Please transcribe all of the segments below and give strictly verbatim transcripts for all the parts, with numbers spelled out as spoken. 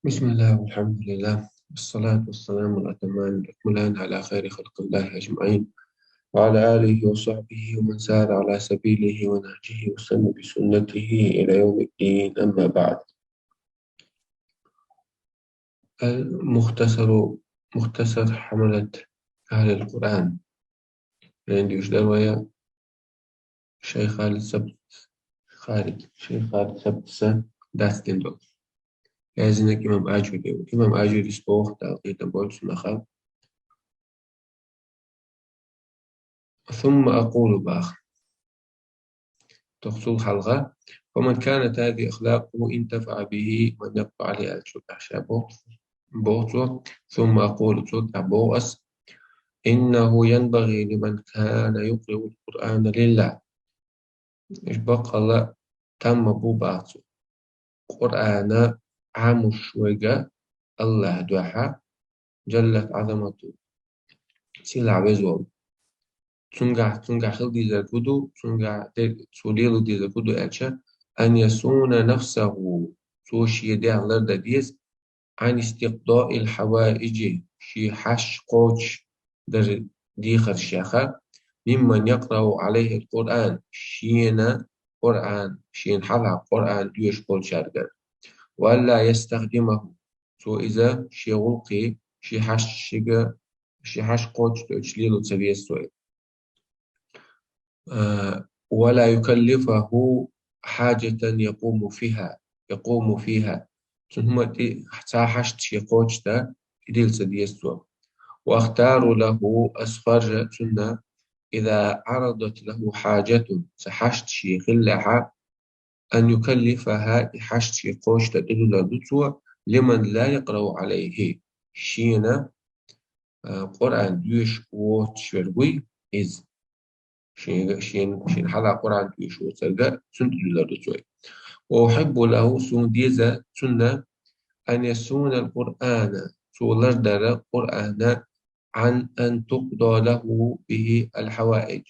بسم الله والحمد لله، والصلاة والسلام الأتمان الأكملان على خير خلق الله أجمعين، وعلى آله وصحبه ومن سار على سبيله ونهجه واستن بسنته إلى يوم الدين، أما بعد. المختصر، مختصر حملة أهل القرآن. Рендюш дарвая шейх Халид Сабт, Халид, шейх Халид Сабтса дастин дол. Язинак имам Аджури. Имам Аджури спохта, это больше наха. ثم أقول бах. Тохсул халга. ومن كانت هذه أخلاقه انتفع به من يقرأ عليه الشرع. Шабо. Бохцо. ثم أقول цо, а бохас. إنه ينبغي لمن كان يقرأ القرآن لله. Иш бакъала тамма бу бахцу. Къуръана гӀамуш вайга Аллах дуьхьа, جلت عظمته. Сила везвал. Цунгахь, цунгахь хил дизар гуду, цунгахь де-, цу лелу дизар гуду аьлча, أن يصون نفسه, цо шен дегӀ ларда деза, عن استقضاء الحوائج, шен хьашт кхочуш дар дехар шеха, ممن يقرأ عليه القرآن, шена Къуръан, шена хьалха Къуръан доьшуш болчаргара. وألا يستخدمه, цо иза шен гӀулакхе, шен хьашт шига, шен хьашт кхочуш доцуш лело ца веза цо. А, ولا يكلفه حاجة يقوم فيها, يقوم فيها. Цунна хӀума тӀе-, цхьа хьашт шен кхочушда, тӀедилла ца деза цо. وأختار له, ас харжа цунна, إذا عرضت له حاجة, цхьа хьашт шен хиллехьа, أن يكلفها, и хьашт шен кхочушда тӀедиллар ду цо, لمن لا يقرأ عليه, шена, а, Къуръан доьшуш воцуш верг вуй иза. Шен, шен, шен хьалха Къуръан доьшуш воцурга, цунна тӀедиллар ду цо. وأحب له, суна деза цунна, أن يصون القرآن, цо лардара Къуръана, عن أن تقضى له به الحوائج.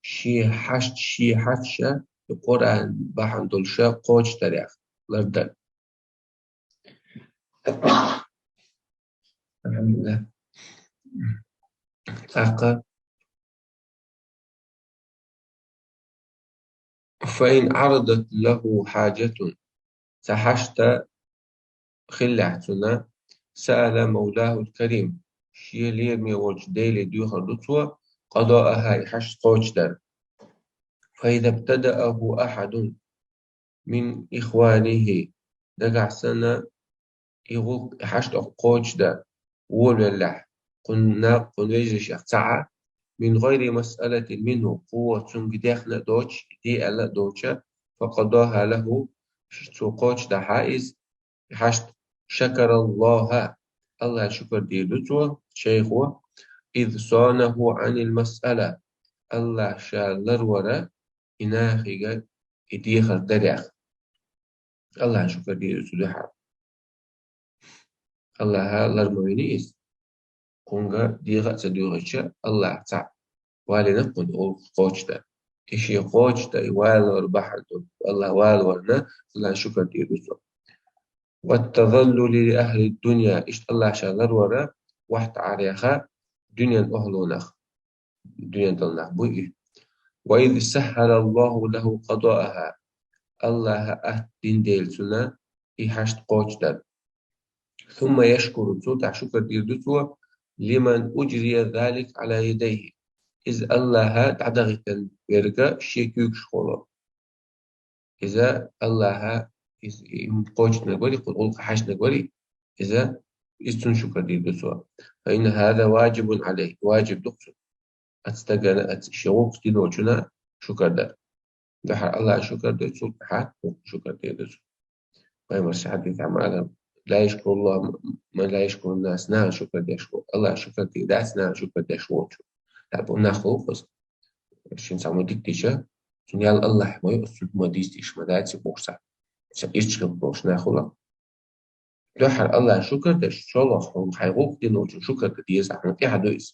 Шен хьашт, шен хьашташ, Къуръан бахьана долуш кхочушдарех лардан. АлхьамдулиллахӀ. ТӀаккха. فإن عرضت له حاجة, цхьа хьашт хиллехь цунна, سأل مولاه الكريم, шен лераме волчу Деле доьхур ду цо, قضاءها, и хьашт кхочушдар. فإذا ابتدأه أحد من إخوانه, нагахь санна и гӀуллакх, и хьашт кхочушдан волавеллехь, кхунна, кхунна вежаршех цхьаъ, من غير مسألة منه, кхо цуьнга дехна а доцуш, де аьлла а доцуш, فقضاها له, цо кхочушдахь иза, и хьашт, شكر الله, АллахӀан шукар дийр ду цо, шайхо, إذ صانه عن المسألة, АллахӀ ша ларвара и нахе и дехар дарех. АллахӀан шукар дийр ду цо дуьхьал. АллахӀа лар ма вина иза. Кхунга дегӀа а ца доьгӀича, АллахӀ цхьаъ валийна кхунна гӀуллакх кхочушдан. И шен кхочушдан, и валор бахьана долу, АллахӀ валорна, АллахӀан шукар дийр ду цо. والتذلل لأهل الدنيا, иштта АллахӀ ша ларвара, вахьтаӀареха, дуьнен охӀлонах, дуьнен долу нах бу и. وإذ سهل الله له قضاءها, АллахӀа аттдина дела цунна и хьашт кхочушдан. ثم يشكر, цул тӀаьхьа шукар дийр ду цо, لمن أجري ذلك على يديه, иза АллахӀа дӀадахийтина верга шен куьйгашхула. Иза АллахӀа, иза, и кхочушдинарг вари, кхунна гӀуллакх хьаьшнарг вари, иза, иза цунна шукар дийр ду цо. فإن هذا واجب عليه, важиб ду цунна. Оцу стагана, оцу шен гӀуллакх диночунна шукар дар. Дуьхьал АллахӀан шукар ду, цул тӀаьхьа шукар дийр ду цо. Пайхамаран хьадисехь ма-, لا يشكر الله من لا يشكر الناس, нахана шукар деш ву. АллахӀан шукар дийр дац нахана шукар деш волчо. ТӀаккха нах гӀуллакхаза. Шен цхьаммо дика дича, цунна ял АллахӀ ма ю, цунна хӀума дийца деш ма дац и бохуш цхьа. Ша ирча хилла болуш нах хуьлу. Дуьхьал АллахӀан шукар деш, шолгӀа хьуна хьайн гӀуллакх диночун шукар дан деза, хьуна тӀехь ду иза.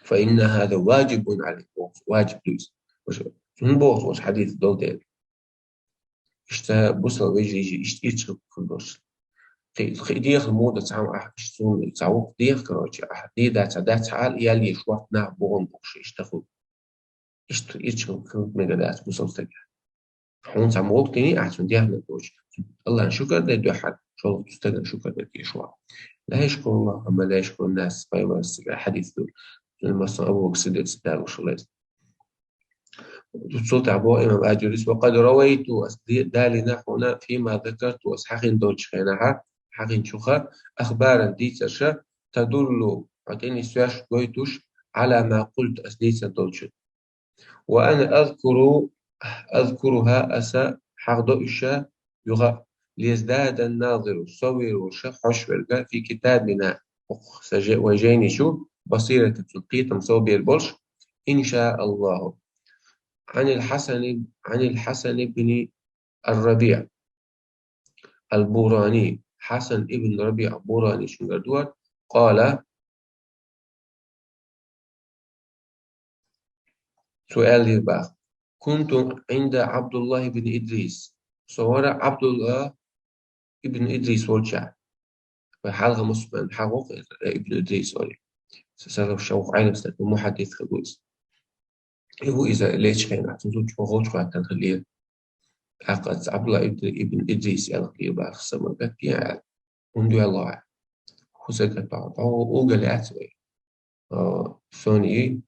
فإن هذا واجب عليه, боху, важиб ду иза. Цунна боху оцу хьадисехь долу дела. Иштта бусалба вежарий иштта ирча хила хургдолаш. Кхы, кхы дехар муха да цхьа ахь, иштта цунна цхьа вукх деха, короче, ахь де дац, дац хьал, ял еш вахт нах богӀун бохуш, иштта ху. Иштта ирча хила мега дац бусалба стага. Хьуна цхьа муха дини ахь цунна дехна доцуш. Аллахьан шукар дай дуьххьара, шолгӀа цу стагана шукар дай дешва. لا يشكر الله من لا يشكر الناس, пайхамаран стага хьадис ду. Цунна массо Абу Бакр Сиддикъ цу дагуш хилар. Цул тӀаьхьа боху имам Аджурис: وقد رويت, ас де-, далийна хьуна, فيما ذكرت, ас хьахийна долчу хенахьа, хьахийначуха, أخبارا, дийцарша, تدل, хьо тӀе нисвеш гойтуш, على ما قلت, ас дийцар долчу. وأنا أذكر، أذكرها, аса хьахдо уьш юха, ليزداد الناظر, со вер волуша хьош верга, في كتابنا, хӀокху сан же-, вай жайни чу, بصيرة, цу кхетам со бер болуш, إن شاء الله. عن الحسن، عن الحسن بن الربيع البوراني, Хьасан ибн Рабиъ Бурани шуьнгара дуьхьа, قال, цо аьллера баха: كنت عند عبد الله بن إدريس. Со вара Абдулла ибн Идрис волча. Вай хьалха мусульман хьагӀо, э, ибн Идрис вара. Са салаф шовх Ӏелам стаг, мухьаддис хила ву иза. И ву иза лечу хенахь, цунна зудчо гӀовч хӀоттан хилира. ТӀаккха аса Абдулла ибн, ибн Идрис аьлла хилира баха, сан ма гатде аьлла. ХӀунда аьлла хьо? ХӀун сан гатде хьо? Хьо угали аьлла вай. А, сони,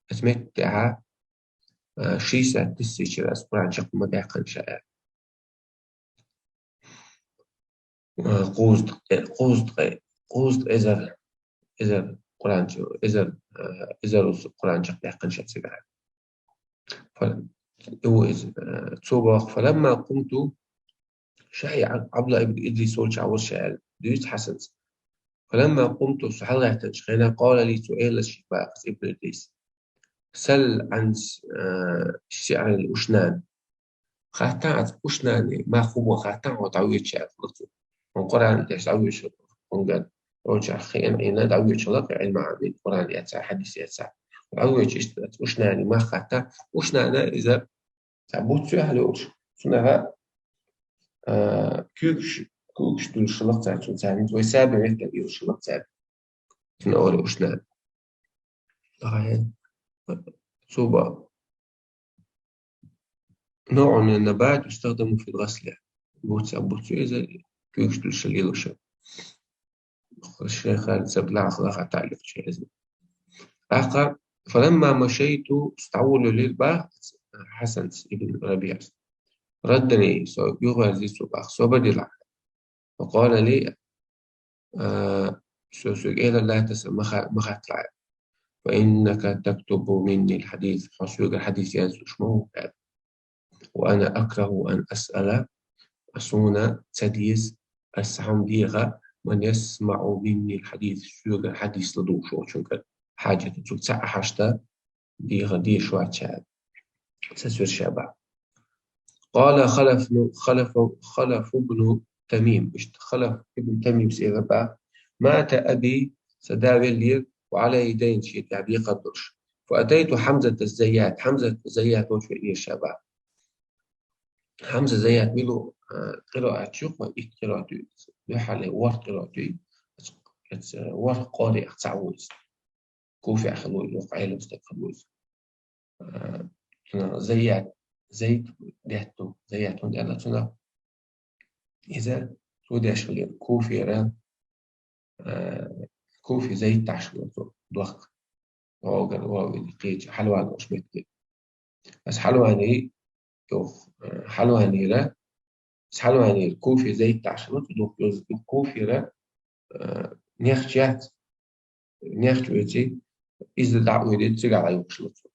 аса метта тӀехьа, а, шестьдесят тысячера аса Къуръан чекх ма даьккхина ша аьлла. Э, кхузткъе, кхузткъе, кхузткъе эзар, эзар Къуръан чу-, эзар, э, эзар ус Къуръан чекхдаьккхина ша цигахь. Фа-, ву иза, э, цо боху: فلما قمت, ша и Ӏаб-, Ӏабдулла ибн Идрис волчохь волуш аьлла, дуьйцу Хьасанца. فلما قمت, со хьалагӀаьттинчу хенахь, قال لي, цо элира шега баха ибн Идрис: سل عن س-, э, سعر الأشنان. Хаттахь аса ушнани, мах хӀун бу хаттахь, хьо дӀавоьдуш аьлла цо. Хьуна Къуръан деш дӀавоьдуш хӀунгар. Рочахь хиъна Ӏийна дӀавоьдуш хилла, Ӏилма Ӏамийна, Къуръан эцна, хьадис эцна. ДӀавоьдуш иштта аса ушнани мах хаттахь. Ушнана иза цхьа буц юьхьал йолуш. Цунах, а, куьйгаш, куьйгаш дуьллуш хилла цара, цунна царна вай саби меттиг йолуш хилла цара. Цунна олу ушнана. Ай, цо боху: نوع من النبات يستخدم في الغسل. Буц, а буц ю иза, куьйгаш дуьллуш лелош. Шайх Халид Саб лаха, лаха таьллуш иза. ТӀаккха, فلما مشيت, аса дӀаволавелира баха Хьасанца ибн Рабиъас. ردني, со юхаверзира цо баха, со бадила. وقال لي, а, со соьга элира: لا تسأل, ма ха-, ма хатталахь. فإنك تكتب مني الحديث, хьо соьгара хьадис яздеш ма ву, аьлла. وأنا أكره أن أسأل, суна ца деза, аса хьуна деха, من يسمع مني الحديث, соьгара хьадис ладугӀуш волчуьнгара. Хьаьжат цуьнга ца Ӏахьашта, деха дезаш вац ша, ца соьрша баха. قال خلف، خلف، خلف بن تميم. Иштта Халаф ибн Тамимас элира баха: مات أبي, сан да веллера, وعليه دين, шен тӀехь декхар долуш. فأتيت حمزة الزيات, Хьамзат Зайят волчу веанера ша баха. Хьамза Зайят мила ву, а, къираат ю, кхо итт къираат ю, дуьхьал ворхӀ къираат ю, оцу ворхӀ къариех цхьаъ ву иза. Куфехь хилла ву иза, воккха Ӏелам стаг хилла ву иза. А, цунах Зайят, Зайд даьтта ву, Зайят хӀунда аьлла цунах? Иза цо деш хилла Куфера, а, Куфе Зайд тӀаш хилла цо дохка. Вогар, вогар, кхеча Хьалван ош метте. Аса Хьалвани, юх, а, Хьалванира, аса Хьалванира Куфе Зайд тӀаш хилла, цо дохка йоза Куфера, а, нехча яц. Нехча оьций, иза дӀа а уьйдина, цигахь дӀаюхуш ло цо.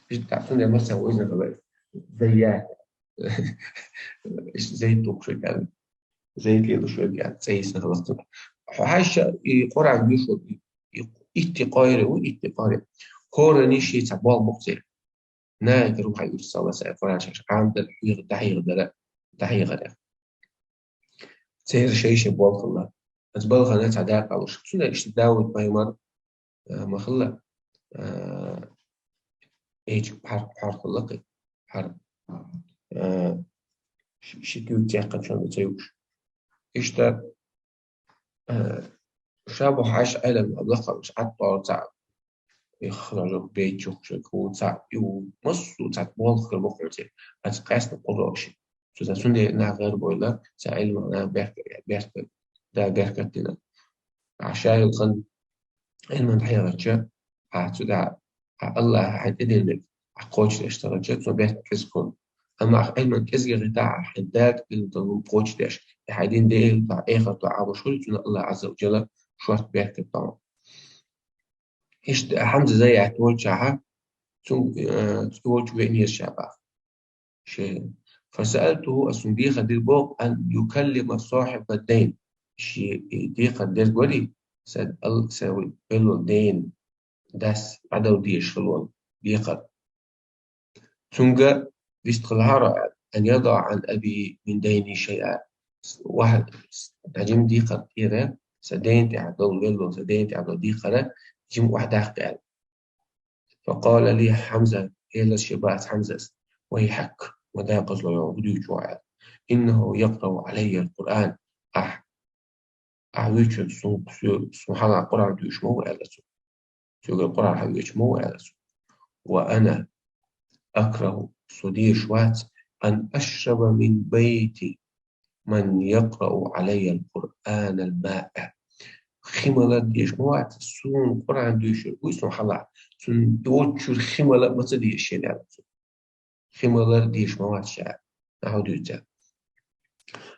Иштта цундела массо а вайна хилла Зайят. Иштта Зайд тухуш веган. Зайд лелуш веган. Цо йисна хилла цунах. Хьо хьаьжча, и Къуръан дуьйш ву, и, и итти къари ву, итти къари. ХӀоранна шен цхьа болх бу церан. Нагахь рухьа уьш ца ласа, Къуръан шаьш Ӏамадар, хьехар, дӀахьехадар, дӀахьехар. Церан шай-шай болх хилла. Аса балхана цхьа дакъа луш. Цундела иштта Дауд пайхамар, а, ма хилла, а, эчиг пхьар-, пхьар хилла кхин, пхьар. А, ши-, ши куьйга цхьаькхачунна ца юуш. Иштта, э, ша бу хьаьш Ӏелам лакхараш Ӏаттор цхьа, иххажу бейчух ши куьйга цхьа, ю массу цхьа болх кара бокъонца, ацу къаьстта къуро ши. Цу цхьа цундела нах гӀар бойла, цхьа Ӏилма нах берка, берка, да беркат дина. Ахь шайил хан Ӏилман хьегӀача, ахь цу да, ахь Аллахь хьан тӀедиллинарг, ахь кхочушдеш тарача, цо бехк кӀезиг хӀун. Амма ахь Ӏилман кӀезига гӀита, ахь хьан даг дин долу кхочушдеш, и хьан дин дехьа, эхарта Ӏабуш хуьлу, цунна Аллахь Ӏазза ва Джалла шорта бехк кхетта. Иштта Хьамза заяхь волчахьа, цун, э, цу волчу веънера ша баха. Шен. فسألته, ас цунна дехар дира боху, أن يكلم صاحب الدين. Шен дехар дерг вари, сан ал-, сан велло ден, дас Ӏадал дезаш хилла дехар. Цунга вистхилахьара аьлла, أن يضع عن أبي من ديني شيئا. Ваха, дӀа жима дехар тӀера, сан ден тӀехь долу велло, сан ден тӀехь долу дехар, жима охьадаккха аьлла. فقال لي حمزة, элира шен бац Хьамзас, ويحك, ма дакъазло йо, хӀун дуьйцу хьо аьлла. إنه يقرأ علي القرآن. Ахь, ахь вуьйцург сун, су-, сун хьалха Къуръан дуьйцуш ма ву аьлла цо. Соьгара Къуръан хьан вуьйцуш ма ву аьлла цо. وأنا أكره, со дезаш вац, أن أشرب من بيت من يقرأ علي القرآن الماء. Хи малар дезаш ма вац, суна Къуръан дуьйцуш вуй сан хьалха, цунна йоцучуьра хи мала ма ца дезаш шена аьлла цо. Хи малар дезаш ма вац ша, нахьа дуьйцу.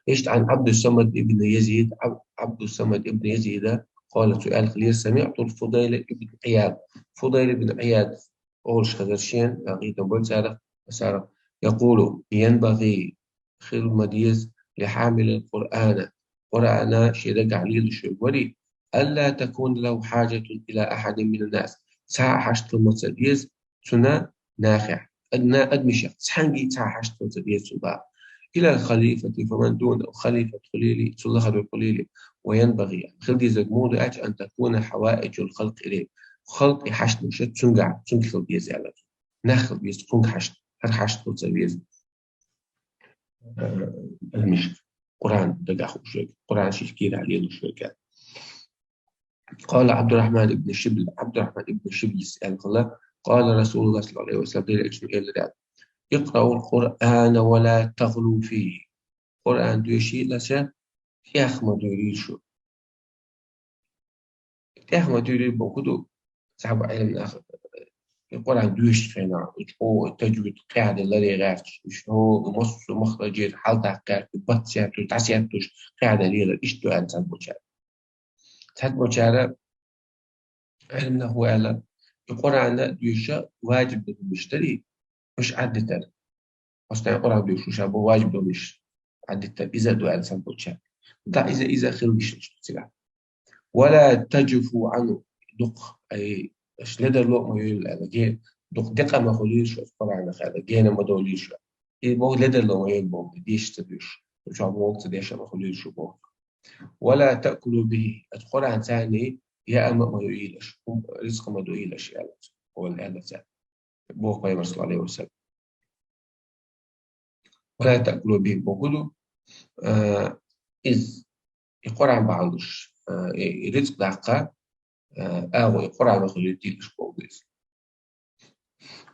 Иштта عن عبد الصمد بن يزيد, Аб-, Абдусамад ибн Язида, قال, цо аьлла хилира, سمعت الفضيل بن عياض. Фудайла ибн Ӏияд олуш хезара шена, гӀийдан болу царах, царах, يقول: ينبغي, хила ма деза, لحامل القرآن, Къуръана шен дагахь лелош верг вари, ألا تكون له حاجة إلى أحد من الناس, цхьа а хьашт хила ма ца деза цунна нахехь, адна адамашех цхьаьнгге цхьа а хьашт хила ца деза цунна боху. إلى الخليفة فمن دونه, халифат хуьлийла, цул лахара хуьлийла, وينبغي, хила дезарг муха ду аьлча, أن تكون حوائج الخلق إليه, халкъан хьашташ цуьнгахь, цуьнга хила деза аьлла. Нах хила деза цуьнга хьашт, хӀара хьашт хила ца веза. Э, Къуръан дагахь хууш верг, Къуръан шен кийрахь лелош верг. قال عبد الرحمن بن شبل, Ӏабдуррахьман ибн Шиблис аьлла хилла, قال رسول الله صلى الله عليه وسلم, Делан Элчано элира: اقرأوا القرآن ولا تغلوا فيه. Къуръан доьшийла ша, тӀех ма дуьйлийла шу. ТӀех ма дуьйлийла боху ду, цхьаболу Ӏилманах, э, Къуръан доьшучу хенахь, чӀогӀа таджвид къаьхьа де ларъе гӀерташ, уьш хӀора массо а махражера хьалдаккха гӀерташ, бац сеттуш, дӀасеттуш, къаьхьа де лелар, иштта ду аьлла цхьаболчара. Цхьаболчара Ӏилманах ву аьлла, и Къуръан доьша ваджиб долу хӀуманаш дарий, уьш Ӏаддитар. Постоянно Къуръан доьшуш ша бу ваджиб долуш Ӏаддитар. Иза а ду аьлла цхьаболчара. Да, иза, иза хила гиш ду цигахь. ولا تجفوا عنه, дукха, ай, аша ледарло а ма йойла аьлла, ге-, дукха декъа ма хуьлийла шу Къуръанах аьлла, гена ма довлийла шу. И боху ледарло ма йойла боху, дешаш ца дуьйш. Шу чохь боху ца дешаш ма хуьлийла шу боху. ولا تأكلوا به, аса Къуръан царний яа ма а ма йойла аша, хӀума, рицкъа ма дойла аша аьлла. Валла аьлла цара. Боху пайхамар, саллаллаху алейхи ва саллям. ولا تأكلوا به боху ду, а, иза, и Къуръан бахьана долуш, а, и, и рицкъ даккха, а, агӀо и Къуръан бахьана дуьйцуш боху иза.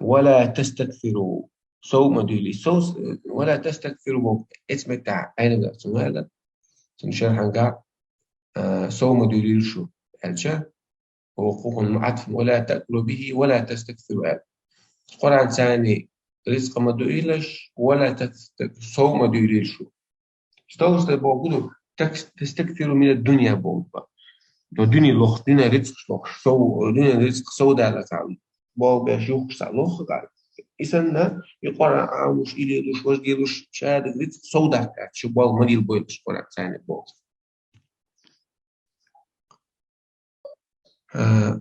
ولا تستكثروا, сов ма дуьйлий, сов, ولا تستكثروا боху, эцметтахь Ӏелам дац, цуьнан аьлла, цуьнан шархьангахь, а, сов ма дуьйлийла шу, аьлча, Оха хӀун муӀатф, ولا تأكلوا به ولا تستكثروا аьлла. Къуръан царний рицкъа ма дойла аша, ولا تست-, сов ма дуьйлийла шу. Стовстай боху ду, такс-, تستكثروا من الدنيا боху ба. Но дуьне лохуш, дуьне рицкъаш лохуш, сов, дуьне рицкъ сов далла царна. Боху беш юххуш цхьа лоху гӀар. И санна, и Къуръан Ӏамуш, и лелуш, важа лелуш, шадерг рицкъ сов даккха, шу болх ма дийла бойла аша Къуръан царний боху. Э,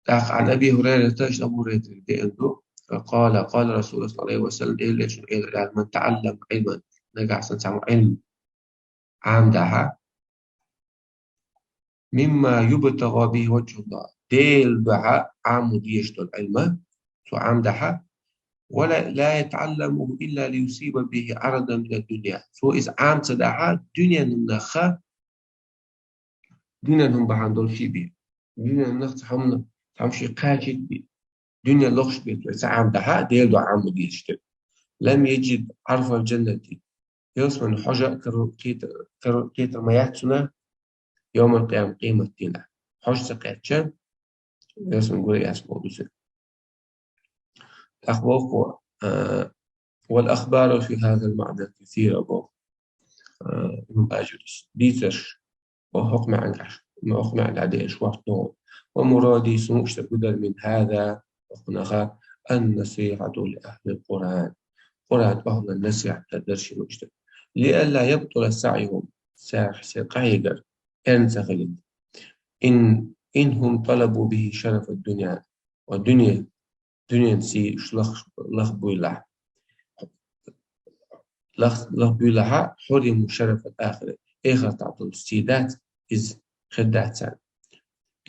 тӀаккха عن أبي هريرة, иштта Абу Хурайрата деана ду, قال, قال رسول الله صلى الله عليه وسلم, элира шуна, элира: من تعلم علما, нагахь санна цхьаммо Ӏилма Ӏамадахьа, مما يبتغى به وجه الله, Делан дуьхьа Ӏамо дезаш долу Ӏилма, цо Ӏамадахьа, ولا لا يتعلمه إلا ليصيب به عرضا من الدنيا. Цо иза Ӏама ца дахь, дуьненан нахах, дуьненан хӀума бахьана долуш бен, дуьненан нах цхьа хӀуманах, цхьа хӀума шен кхачийта бен, дуьне лохуш бен цо иза Ӏама дахь, Делан дуьхьа Ӏама ма дезаш дерг. لم يجد عرف الجنة. Ялсаманин хьожа а карор кхета-, карор кхетар ма яц цунна, йовмал-къиямат, къематдийнахь. Хьожа ца кхаьчча, ялсамани гур яц боху иза. ТӀаккха боху, а, والأخبار في هذا المعنى كثيرة боху, а, Ибн Бажурис. Дийцарш боху хӀокху маьӀнехь, хӀокху маьӀнехь деш вахтано. ومرادي, сан иштта гудар من هذا, хӀокхунах, النصيحة لأهل القرآن. Къуръан охьлан насихьат дар дара шен иштта. لئلا يبطل سعيهم, царах церан къахьегар эрна ца хилийта. إن، إن هم طلبوا به شرف الدنيا. Ва дуьне, дуьненан сий уьш лах-, лахбуьйлахь. Лах-, лахбуьйлахь, حرموا شرف الآخرة. Эхартахь долу сий дац, иза хир дац царна.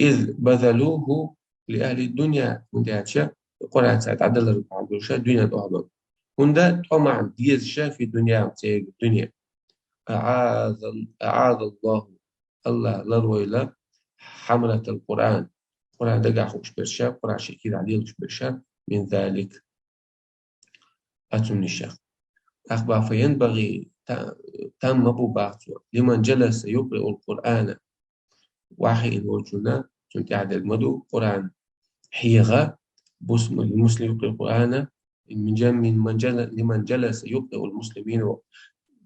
إذ بذلوه لأهل الدنيا, хӀунда аьлча Къуръан цара дӀадалар бахьана долуш дуьненан охьалон. ХӀунда тӀом а дезаш في دنياهم, церан дуьне. أعاذ، أعاذ الله, АллахӀ ларвойла, حملة القرآن, Къуръан дагахь хууш берш, Къуръан шен кийрахь лелош берш, من ذلك, оцуннашах. ТӀаккха боху, فينبغي, та-, там ма бу боху цо, لمن جلس يقرأ القرآن, охьахиъна волчунна, цунна тӀехь дерг ма ду, Къуръан хьеха, бус-, لمسلم يقرأ القرآن, من جل-، من، من جل-، لمن جلس يقرأ المسلمين,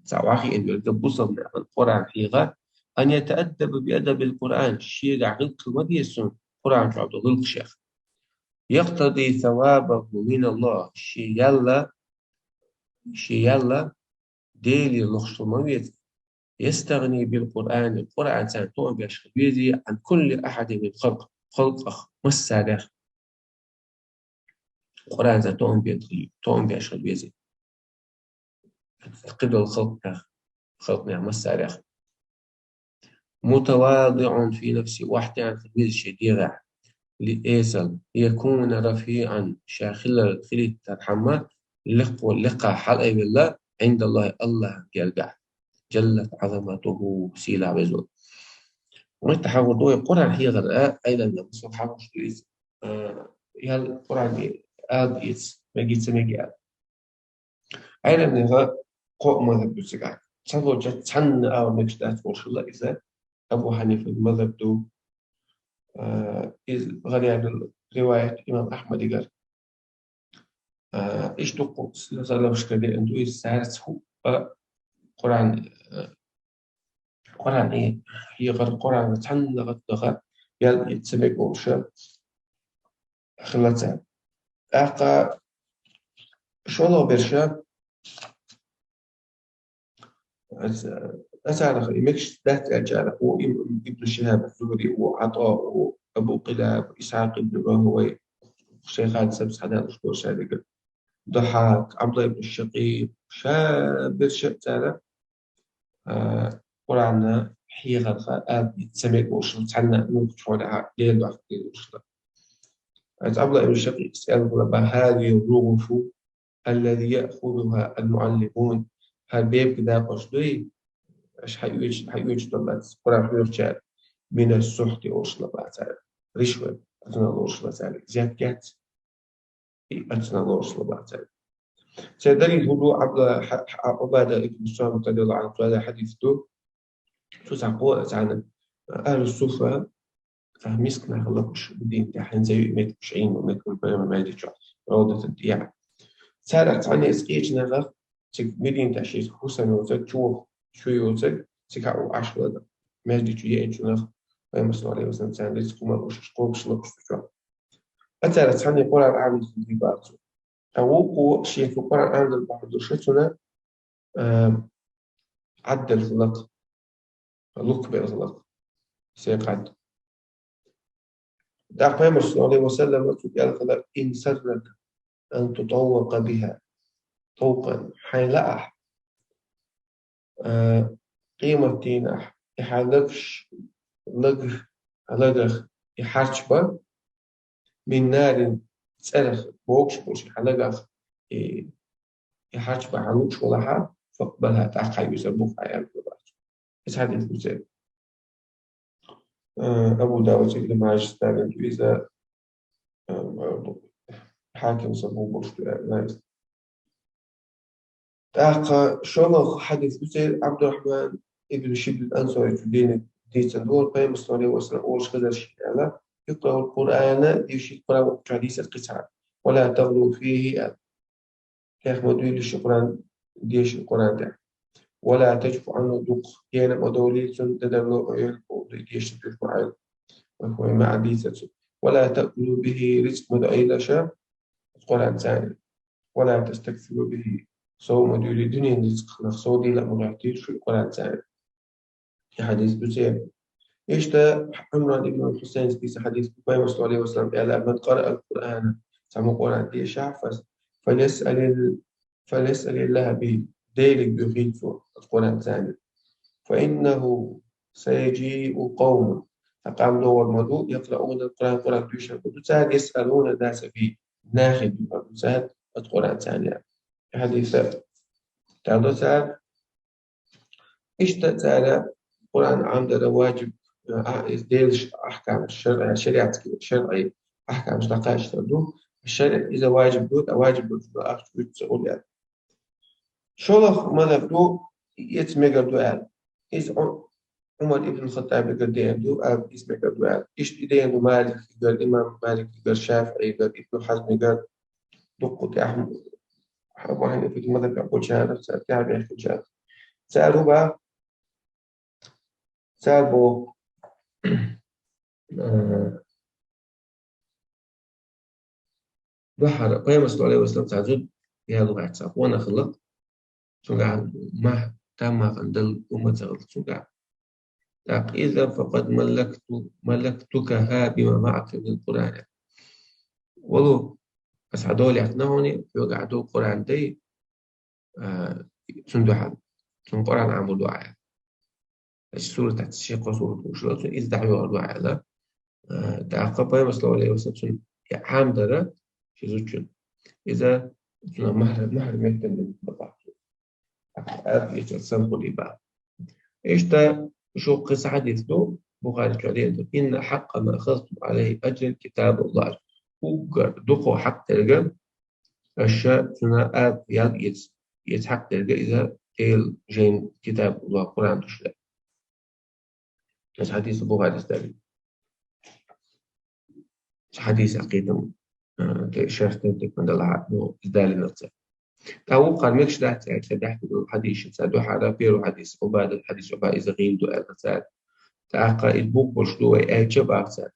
цхьа охьахиъна верг бусалба нахана Къуръан хьеха, أن يتأدب بأدب القرآن, шегахь гӀиллакх хила ма деза цунна Къуръан чохь долу гӀиллакхех. يقتضي ثوابه من الله, шен ял, шен ял Делера лохуш хила ма веза. يستغني بالقرآن, Къуръанца тоам беш хила веза, عن كل أحد من خلق, халкъах массарех. Къуръанца тоам бе-, тоам беш хила веза кхидолу халкъех, халкъех массарех. متواضعا في نفسه, охьатаьӀна хила веза шен дегӀехь, лиэсал, ليكون رفيعا, ша хилар, хилийтархьама, лекха, лекха хьалаайвелла, عند الله, АллахӀан гергахь, جلت عظمته, сийлахь веза волу. Муьтта хьахур ду вай Къуръан хьехар, а, Ӏилманна, мисал хьахуш ду иза, а, ял Къуръан алба эца, мега, ца мега аьлла. Ӏилманех кхо а мазхӀаб ду цигахь. Цхьаллочу цхьанна а мегаш дац олуш хилла иза. Абу Хьанифан мазхӀаб ду, а, иза гӀараяьлла риваят имам Ахьмадигара. А, иштта дуккха салафашкара деана ду иза, цаьрца хӀуъа Къуръан, а, Къуръан хьехар, Къуръан цхьанна гӀаттаха ял эца ца мега олуш хилла цара. ТӀаккха шолгӀа берш, аса-, асарах и мегаш дац аьлчара, у Ибн Шихаб Зухри, у Ӏата, у Абу Къилаб, Исхьакъ ибн Рахавай, шайхаца саб схьадалуш болу шадигара. Дахьак, Ӏабдулла ибн Шакъикъ, ша берш цара, а, Къуръан хьехарха, а, ца мега олуш, цхьанна муьлххачу хьолехьа лела дохка деза олуш хилла. Аса Ӏабдулла ибн Шакъикъас аьлла хилла: هذه الرغف التي يأخذها المعلمون. ХӀара бепиг дакъош дуй, аша хьаоьцуш, хьаоьцуш доллац, Къуръан хьоьхучара, من السحت олуш хилла бацара. Ришват, оцунах лоруш хилла цара. Взятка яц, и оцунах лоруш хилла бацара. Церан далил хӀун ду? Ӏабдулла хьа-, хьа-, Ӏубада ибн Самит радияллаху Ӏанху цо аьлла хьадис ду. Цу цхьа кхо а цхьана, ахьлу суффа, цхьа миска нах лакхуш Мединатехь, хӀинца ю и меттигаш, Ӏийна меттигаш, пайхамар маьждиг чохь, Равдатан тӀехь. Царах цхьанне иза кхечу нахах, цига Мединатехь шеца хӀусам йоцург, чу ваха, чу йоцург, цига хьа Ӏаш вара. Маьждиг чу еанчу нах, пайхамар саллаллаху Ӏалайхи ва саллам, царна рицкъ хӀума луш, кхобуш лакхуш ду чохь. Ткъа царах цхьанне Къуръан Ӏамийна хилла бац. Ткъа вукхо шеца Къуръан Ӏамадар бахьана долуш цунна, а, Ӏаддал хиларх, лукхабелла хиларх, сай кхаьдда. ТӀаккха пайхамар саллаллаху Ӏалайхи ва саллам цуьнга аьлла хилла: إن سرك أن تطوق بها طوقا, хьайна лаахь, а, къематдийнахь и хьан лагаш, лаг-, лагах и хьарч бан, من نار, цӀерах богуш болуш и хьан лагах, и, и хьарчбан хьалуучу валахьа, فاقبلها, тӀаккха хьайна иза бу аьлла. Иза хьадис ду церан. Э, Абу Дауд, Ибн Мажа, Дарими ду иза, э, Хьаким, Сабук болуш ду аьлла иза. ТӀаккха шолгӀа хьадис ду церан, Ӏабдуррахьман ибн Шибл Ансарис дийна дийцина ду, Пайхамара, саллаллаху Ӏалайхи ва саллам, олуш хезар шена аьлла: اقرأوا القرآن, дешийта Къуръан, воккхачу хьадисат кхин цхьа. ولا تغلوا فيه, аьлла. Кхех ма дуьйлийша Къуръан, дешийта Къуръан тӀехь. ولا تعجفوا عنه, дукха гена ма довлийла цунна, дадарло а йойла, дешийта дуьйш ма Ӏойла. Вай хӀой маьӀна дийцар цо. ولا تأكلوا به, рицкъ ма доӀийла ша Къуръанца. ولا تستكثروا به, сов ма дуьйлийла дуьненан рицкъах, сов дийла а ма хӀоьттийла шу Къуръанца. И хьадис ду церан. Иштта Ӏимран ибн Хьусайнс дийца хьадис ду, Пайхамара, саллаллаху Ӏалайхи ва саллам, аьлла: من قرأ القرآن, цхьаммо Къуръан дешахь, فليسأل ال-, فليسأل الله به, Деле дуьйхийла цо оцу Къуръанца. فإنه سيجيء قوم, цхьа къам догӀур ма ду, يقرؤون القرآن, Къуръан дешар ма ду цара, يسألون الناس به, нахе дуьйхур ду цара оцу Къуръанца. И хьадис а тӀедо цара. Иштта цара Къуръан Ӏамдар важиб, а, иза Делан ахкамаш, шарӀ-, шариатский, шарӀий ахкамаш дӀакхачар ду. ШарӀ иза важиб ду, а важиб ду, ахча уьйцу ца гӀур яц. ШолгӀа мазхӀаб ду, эца мегар ду аьлла. Иза Ӏу-, Ӏумар ибн Хаттабигара деана ду, а, эца мегар ду аьлла. Иштта и деана ду Маликигара, имам Маликигара, ШафиӀигара, Ибн Хьазмигара, дуккха тӀехь Абу Хьанифа мазхӀабехь болчара, цара тӀаьхьа бехкачара. Цара хӀун боху, цара боху, э, дуьххьара, Пайхамара, саллаллаху Ӏалайхи ва саллам, цхьа зуда ял ваьлла, цхьа къонах хилла, цуьнгахь мах, там мах дан дала хӀума ца хилла цуьнгахь. ТӀаккха иза: فقد ملكت، ملكتكها بما معك من القرآن. Вало, аса хьан дола яьккхина хьуна, хьоьгахь долу Къуръан дай, а, цунна дуьхьал, цунна Къуръан Ӏамор ду Ӏа аьлла. Аса суратаца, ши-кхо сурат гуш ду цунна, иза дӀахьоьхур ду Ӏа аьлла. А, тӀаккха Пайхамара, саллаллаху Ӏалайхи ва саллам, цунна и Ӏамдар ши зудчунна. Иза цунах мухьар-, мухьар меттан дина бакъахь. Ас эчал санна хуьлий боху. Иштта шух кхин цхьа хьадис ду, Бухари чохь дийр ду: إن أحق ما أخذتم عليه أجرا كتاب الله. Уггар дукха хьакъ дерг аша цунна а ял эца, эца хьакъ дерг иза Делан жайна Китабуллах, Къуръан ду шу. Аса хьадис Бухарис далийна. Аса хьадис а кхетам, э, те шарх тем текман далахьа, ну, далийна ца. Та вукхар мегаш дац аьлча, даьхкина хьадисаца дуьххьара, первый хьадис, Убадат хьадис, Уба иза гӀийла ду аьлла цара. ТӀаккха иза букъ болуш ду вай аьлча баха цара.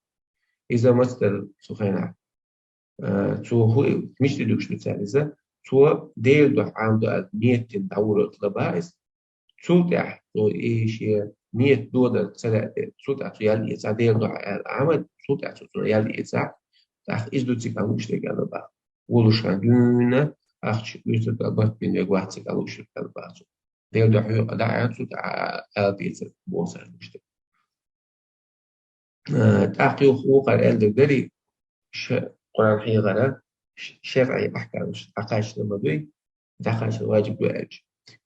Иза мацдара цу хенахь. Э, цо хӀу-, мича тӀе дуьгуш ду цара иза? Цо Делан дуьхьа Ӏамду аьлла, меттина дӀагӀур лаба иза. Цул тӀаьхьа цо и шен меттан додар ца лаьа, цул тӀаьхьа цо ял эцахь Делан дуьхьа аьлла Ӏамад, цул тӀаьхьа цо цунах ял эцахь, тӀаккха иза ду цига лууш дерг аьлла баха. Волуш хан дуьйна ахча уьйцург аьлла барт бина вега вац цига лууш дерг аьлла баха цо. Делан дуьхьа хьоькъа дӀа а, цул тӀаьхьа аьлла эцар боху цара лууш дерг. Э, тӀаккха юха вукхара аьлла дерг дарий, ш-, Къуръан хьехара ш-, шарӀий ахкамаш дӀакхаччалц ма дуй, дӀакхаччалц важиб ду аьлча.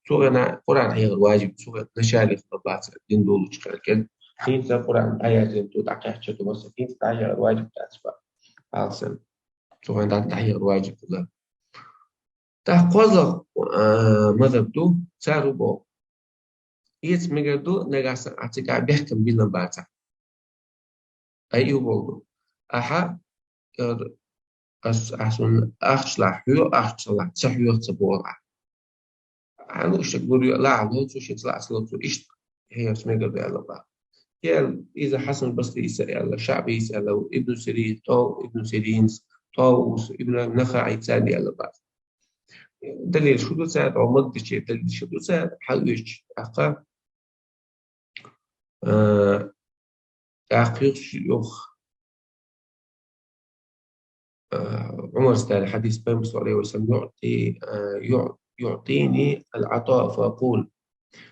Цу гӀана Къуръан хьехар важиб, цу гӀана начале хила бац дин долучу хенахь. ХӀинца Къуръан дӀаяздина ду, дӀакхаьчча ду, масала, хӀинца дӀахьехар важиб дац баха. Алсам. Цу гӀана дӀа-, дӀахьехар важиб хила. ТӀаккха кхозлагӀа, а, мазхӀаб ду, цара хӀун боху. Эца мегар ду, нагахь санна ахь цигахь бехкам биллина бацахь. Ай, и хӀун боху ду. Ахьа, эр, ас, ахьа суна ахча лахь хьоьху, ахча лахь ца хьоьху ца боху ахьа. Ахьа лууш дерг лур ю, лахь лоцу, шеца лаьцна лоцу, иштта хьехарца мегар ду аьлла баха. Кел, иза Хьасан Басрис а аьлла, ШаӀбис а аьлла, Ибн Сирин, Тов-, Ибн Сиринс, Товус, Ибн Нахаи царна аьлла баха. Далил шу ду цара, тӀо магдиче далил шу ду цара, хьал уьш тӀаккха, а, тӀаккха юхш-, юха, а, Ӏумарс далийна хьадис, Пайхамара, саллаллаху Ӏалайхи ва саллам, юъти-, а, юъ-, юътини ал-Ӏата фа акъул.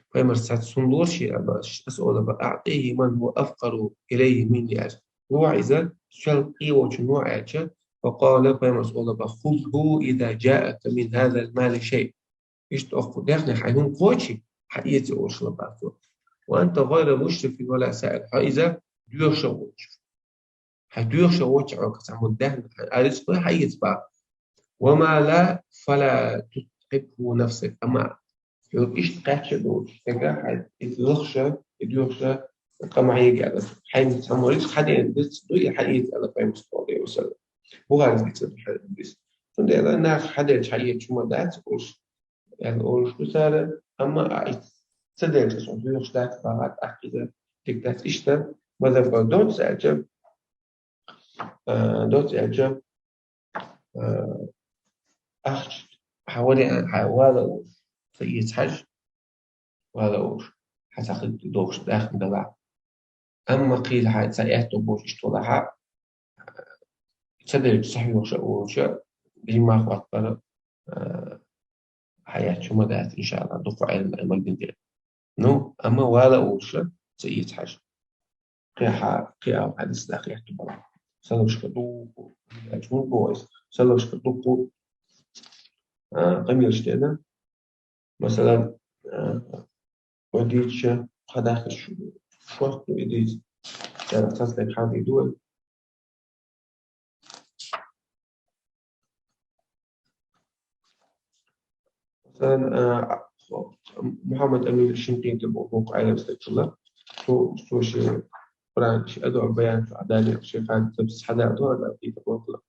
Пайхамара цхьацца хӀума лур шена аьлла, ас олу баха: «АӀтихӀи ман хӀува афкъару илайхӀи минни», аьлла. Лохьа иза, сол къе волчунна лохьа аьлча, فقال, пайхамара оалар бах: خذه إذا جاءك من هذا المال شيء. Иштта оаха даьхни хьайна хӀама кхоаче, хьаэца, оалаш хилар бах цо. وأنت غير مشرف ولا سائل. Хьо иза доьхаш а воацаш. Хьо доьхаш а воацаш, хьога цхьа хӀама даьхни, хьа рицкъ хьаэца бах. وما لا فلا تتعبه نفسك. Амма хьога иштта кхаьча долча сага хьо иза лахаш а, иза доьхаш а къа ма хьега аьлар. Хьайна цхьа хӀама рицкъ хьадена, рицкъ ду, из хьаэца аьлар пайхамара, саллаллаху Ӏалайхи ва саллам. Бухарис дийцад хьадис. Цундела наха хьаделча хьаэца хӀама дац, оалаш, аьнна оалаш ду цар, амма а из ца делча, сона доьхаш дац бахар, тӀаккха иза дика дац. Иштта мазхӀаб доцца аьлча, а, доцца аьлча, а, ахча хьа вариант, хьа вала оалаш, ца эца хьажа, вала оалаш, хьа цхьа хӀама дохаш дахна далахь. Амма кхийла хьа цхьа аьттув болаш иштта валахь, ца делча ца хьоьхуш а волча, димах ваттара, а, хьаэца хӀама дац, иншааллахӀ, дукха Ӏилма магнитера. Ну, амма вала оалаш, ца эца хьажа. Кхы хьа, кхы а хьадис дахьа аьттув бала. Салафашка дукха, аьлча мур бу вайс. Салафашка дукха, а, къамаьлаш да. Масала, а, вай дийцача, хьадахкаш шортта идиз, царах цхьа стаг хьадийду вай. Масала, а, Мухьаммад Амин Шинкъити бо-, боккха Ӏалим стаг хилла. Цо, цо ший Къуръан, ший Адваъ Баян, цо Ӏадали, ший хьадис хьадаьду, Ӏадали боккха.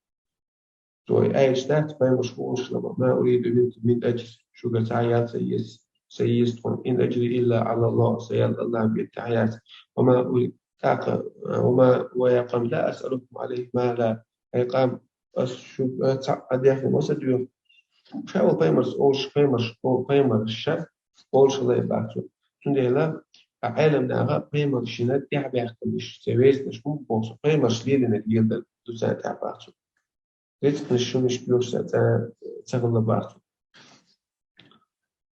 Цо аьлча дац, пайхамара оалаш хилар: ما أريد منكم من أجر. Шуга цхьа ял ца ес, ца ес тхона. إن أجري إلا على الله, са ял АллахӀа бетта яц. وما أريد, тӀаккха, وما, ويا قوم لا أسألكم عليه مالا. Ай къам, аз шуга цхьа а даьхни ма ца доьху. Ша вол пайхамара оалаш, пайхамара, о, пайхамара ша оалаш хилар бах цо. Цундела а Ӏилман наха пайхамара шийна тӀехьа баьхканаш, цу весташ хӀама боху, пайхамара лелийнарг леладар ду царна тӀехьа бах цо. Рицкъанаш, шунаш доьхуш ца, ца, ца хилар бах цо.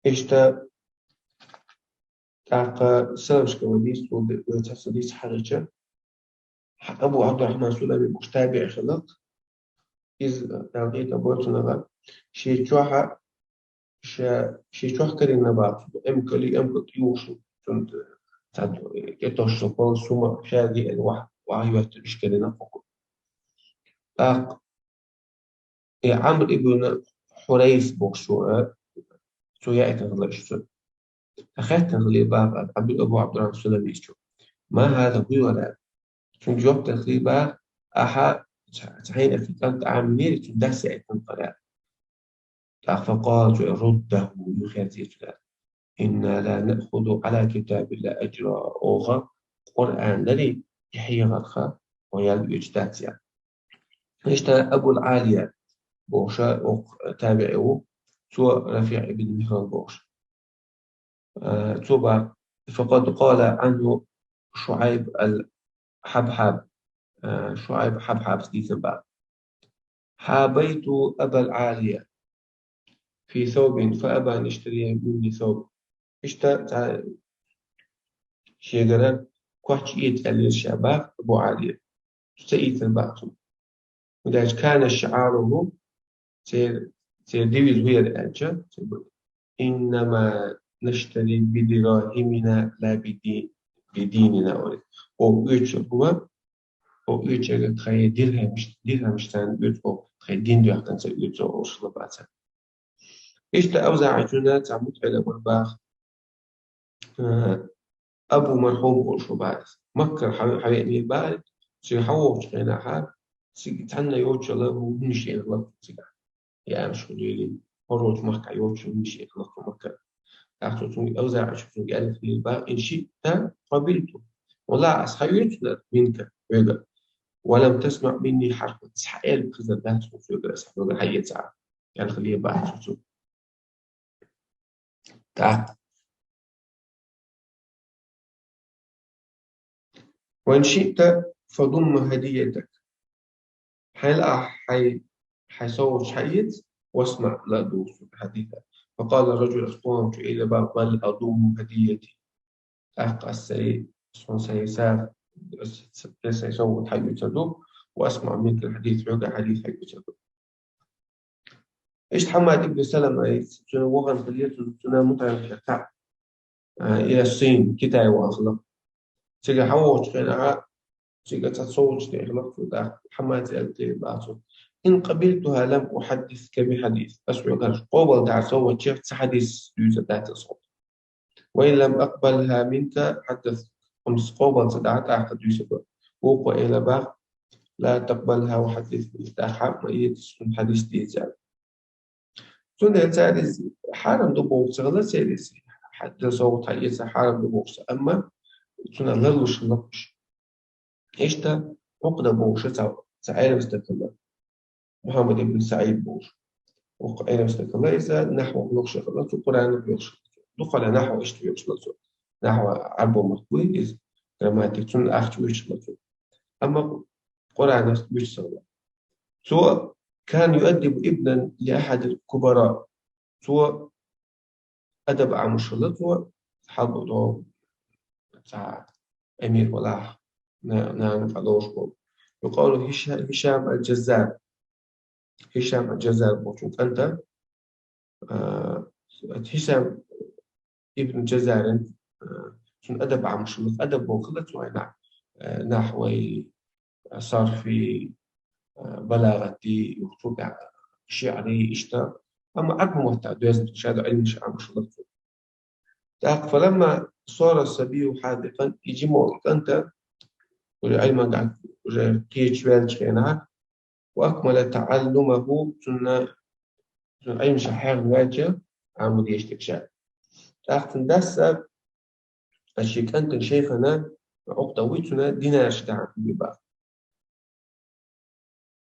Иштта тӀаккха салафашка вай дийца, вай цхьацца дийца хьагӀича, Абу Ӏабдуррахьман Сулами бохуш табиӀи хилла-кх. Иза, Дала къинтӀера бойла цунах, шен чохь а, ша, шен чохь карийна бах цо, эмкали, эмкал тӀаювхаш, цунна цхьа кӀетош цо пал сума шаьргий аьнна вахь, вахь йоьттира, иштта карийна кхо. ТӀаккха и Ӏамр ибн Хьурайс бохуш ву, а, цо яийтина хилла иштта цунна. Хаьттина хилла бах Абу, Абу Ӏабдуррахьман Суламис цо: ما هذا, хӀун ю хӀара? Цунга жоп дина хилла бах: ахьа цхьа-, цхьа хьайна кӀант Ӏаминера, цуьнан дас яийтина хилла. ТӀаккха فقال, цо: رده, юхаерзае цо. إنا لا نأخذ على كتاب الله أجرا. Оха Къуръан ларъе хьехарх хьо ял оьцуш дац, аьлла. Иштта Абул Ӏалия бохуш, оха табиӀи ву, цо РафиӀ ибн Михран бохуш. Э, цо бах: فقد قال عنه شعيب الحبحاب. Э, ШуӀайб Хьабхьабас дийцина бах: حابيت أبا العالية في ثوب فأبى أن يشتري مني ثوب. Иштта цхьа шегара коч эца аьллера ша бах Абу Ӏалия. Цо ца ийцира бах цунна. ХӀунда аьлча كان شعارهم, церан, церан девиз хӀун яра аьлча, церан: إنما نشتري بدراهمنا لا بدي-, بديننا, олий. Оха оьцу хӀума, оха оьцу тхайн дирхӀамаш-, дирхӀамашца оьцу оха, тхайн дин доьхкинца оьцу оха, олуш хилла бах цар. Иштта АвзаӀийчунна цхьа мутаӀеллим вара бах, э, Абу Мархьум олуш ву бах. Маккара хьа-, хьавеанера бах, цига хьавогӀучу хенахь, цига цхьанна йоцуш йолу хӀуманаш яьхна лаьттара цигахь. Яьржаш хуьлийла, хӀорочу махкахь йоцуш хӀуманаш яьхна лаьттара Маккара. ТӀаккха цо цуьнга, АвзаӀийчо цуьнга аьлла хилла бах: إن شئت قبلت. Валлахь, ас хьаоьцу хӀара منك, хьоьгара. ولم تسمع مني حرفا. Цхьа элп хезар дац хьуна соьгара, ас хьоьгара хьаэцахь, аьлла хилла бах цо цуьнга. ТӀаккха: وإن شئت فضم هديتك. Хьайна лаахь хьайн, хьайн совгӀаташ хьаэца, واسمع, ладугӀу хьадисах. فقال الرجل, ас къоман чу элира бах: بل أضم هديتي. ТӀаккха ас сайн, ас сайн сагӀа, ас сайн совгӀат хьаоьцур ду. وأسمع منك الحديث, хьоьга хьадис хьаьгуча. Иштта Хьаммад ибн Салама, цуьнан вахана хилла, цуьнан мутаӀаллим хилла, а, إلى الصين, Китай вахана хилла. Цига хьавогӀучу хенахь, цига цхьа совгӀат тӀехь хилла цо, тӀаккха Хьаммада аьлла баха цо: إن قبلتها لم أحدثك بحديث. Ас хьоьга къобал дара совгӀатех цхьа хьадис дуьйцур дац ас хьоьга. وإن لم أقبلها منك حدثتك. Амма ас къобал ца дахь, тӀаккха дуьйцур ду. Вукхо аьлла баха: لا تقبلها وحدثني. ТӀаккха хьа ма эца, суна хьадис де аьлла. Цундела цара иза хьарам ду бохуш ца хилла, церан иза хьа-, совгӀат хьаэца хьарам ду бохуш ца, амма цунах ларлуш хилла уьш. Иштта Ӏукъда бохуш цхьа, цхьа Ӏеламстаг хилла, Мухьаммад ибн СаӀид бохуш. Вукху Ӏеламстаг хилла, иза нахьвах лохуш хилла цо, Къуръанах лохуш хилла цо. Дукхана нахьва иштта лохуш хилла цо. Нахьва Ӏарбойн мотт буй иза, грамматика, цунна ахча оьцуш хилла цо. Амма Къуръанах оьцуш хилла. Цо: كان يؤدب ابنا لأحد الكبراء. Цо адаб Ӏамош хилла цо, хьалбо цхьа эмир валахь, на-, нана тӀе лоруш волу. يقال هشام، هشام الجزار. Хишам аль-Джаззар бохучун кӀанта, а, Хишам ибн Джаззаран, а, цуьнан адаб Ӏамош хилла, адаб боху хилла цо вайна, а, нахьвай, а, сарфи, а, балагӀати, юха цу тӀехь шиъри, иштта. Амма Ӏарбойн маттахь доьзна ша ду Ӏилмаш Ӏамош хилла цо. ТӀаккха فلما صار الصبي حاذقا, и жима волу кӀанта, уже Ӏилманга уже кхечваьллачу хенахь, وأكمل تعلمه, цунна, цунна Ӏилмаш хьехна ваьлча, Ӏамадеш дерг ша. ТӀаккха цуьнан дас а, шен кӀантана шайхана Ӏукъда вуй, цунна динарш дахьа хилла баха.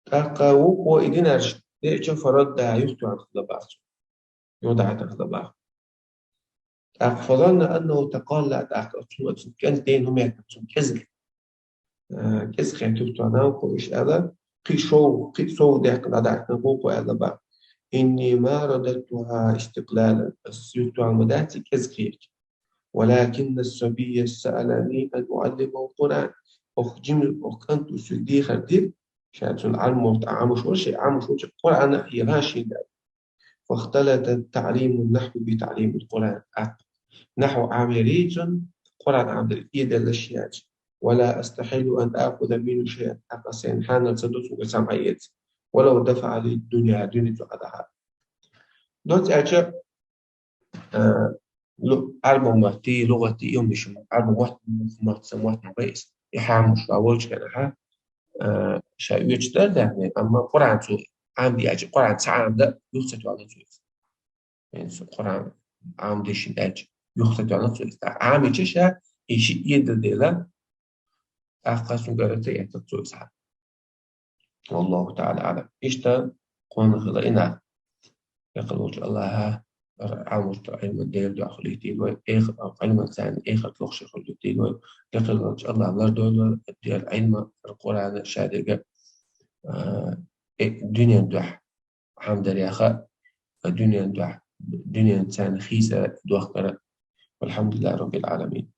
ТӀаккха вукхо и динарш деъча, فرده, юхатоьхна хилла баха цо. Юхадахьийтина хилла баха. ТӀаккха فظن أنه تقلى, тӀаккха цунна оцу кӀанта дина хӀума хетта, цунна кӀезиг, а, кӀезиг хетта юхатоьхна вукхо, иштта аьлла, кхин шов, кхин сов даьккхина дӀадаьхкина вукхо аьлла баха: إني ما رددتها استقلالا, ас юхатоьхна ма дац и кӀезиг хетта. ولكن الصبي سألني أن أعلمه القرآن. Оха жима, оха кӀанта соьга дехар дира, ша цунна Ӏамош, Ӏамош вара, шен Ӏамош волчу Къуръан а хьехна шена аьлла. فاختلط تعليم النحو بتعليم القرآن. ТӀаккха нахьва Ӏамийра цунна, Къуръан Ӏамадар эделла шен яьлча. ولا أستحل أن آخذ منه شيئا. ТӀаккха сайна хьанал ца до цуьнгара цхьа хӀума эца. ولو دفعني الدنيا, дуьне цо Ӏадахьа. Доцца аьлча, а, лу-, Ӏарбойн матти, лугӀати, йомиш, Ӏарбойн мотт, мотт, сан мотт ма бай иза. И хьамуш ва волчу хенахьа, а, ша оьцуш дара даьхни, амма Къуръан цо Ӏамаде аьлча, Къуръан ца Ӏамадан юха ца тоьхна цо иза. Хьен цо Къуръан Ӏамадешна аьлча, юха ца тоьхна цо иза. ТӀаккха Ӏамийча ша, и шиъ эдал дела, тӀаккха цуьнгара ца эцна цо иза. والله تعالى أعلم. Иштта кхунна хила и нах. Декъала волчу Аллаха Ӏамош долу Ӏилман Делан дуьхьа хуьлуьйтийла вай, эхар, Ӏилман царна эхарт лохуш хуьлуьйтийла вай. Декъала волчу Аллаха лардойла вай, дера Ӏилма, Къуръана, шадерг а, э, дуьнен дуьхьа Ӏамадар яха, а, дуьнен дуьхьа, дуьнен царна хийца дохкара. والحمد لله رب العالمين.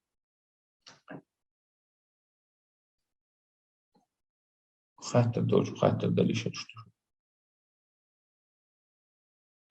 Хаттар долчу, хаттар дали шо туш.